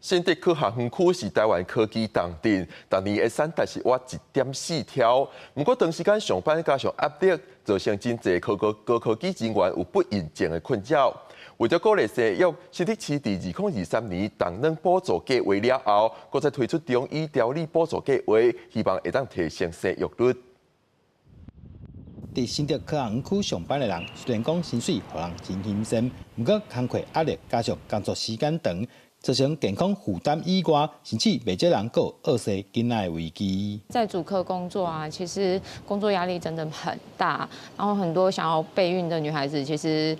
新竹科學園區是臺灣科技重鎮，逐年的產值是倚1.4兆。毋過長時間上班加上壓力，造成真濟高科技人員有不孕症的困擾。為著鼓勵生育，新竹市佇2023年凍卵補助計劃了後，閣再推出中醫調理補助計劃，希望會當提升生育率。佇新竹科學園區上班的人，雖然講薪水予人真欣羨，毋過工課壓力加上工作時間長，造成健康負擔以外，甚至袂少人閣有惡生囡仔的危機。在竹科工作啊，其實工作壓力真的很大，然後很多想要備孕的女孩子，其實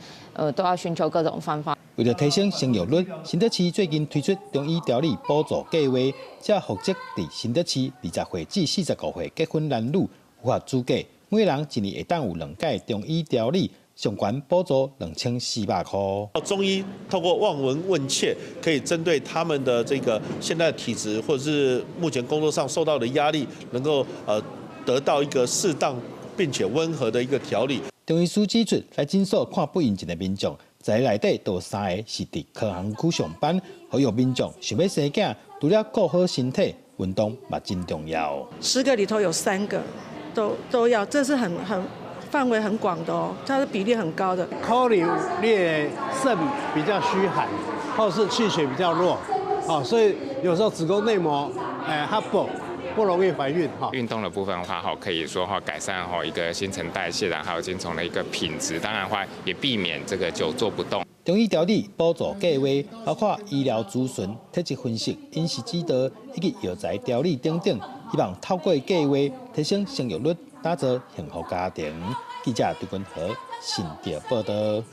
都要尋求各種方法。為著提升生育率，新竹市最近推出中醫調理補助計劃，這負責佇新竹市20歲至45歲結婚男女符合資格，每人一年會當有兩擺中醫調理，上懸補助2400塊。中醫透過望聞問切，可以針對他們的這個現在體質，或者是目前工作上受到的壓力，能夠得到一個適當並且溫和的一個調理。中醫師指出，來診所看不孕症的民眾，十个內底就有三個是佇科學園區上班，呼籲民眾想欲生囝，除了顧好身體，運動嘛真重要。 10個裡頭有3個都要，這是很範圍很廣的哦，它的比例很高的。可能你的腎比較虛寒，或是氣血比較弱，哦，所以有時候子宮內膜較薄，不容易懷孕哈。運動的部分的話，哈，可以說哈改善哈一個新陳代謝，然後還有精蟲的一個品質。當然話也避免這個久坐不動。中醫調理補助計劃包括醫療諮詢、體質分析、飲食指導以及藥材調理等等，希望透過計劃提升生育率，打造幸福家庭。記者陳君和新竹報導。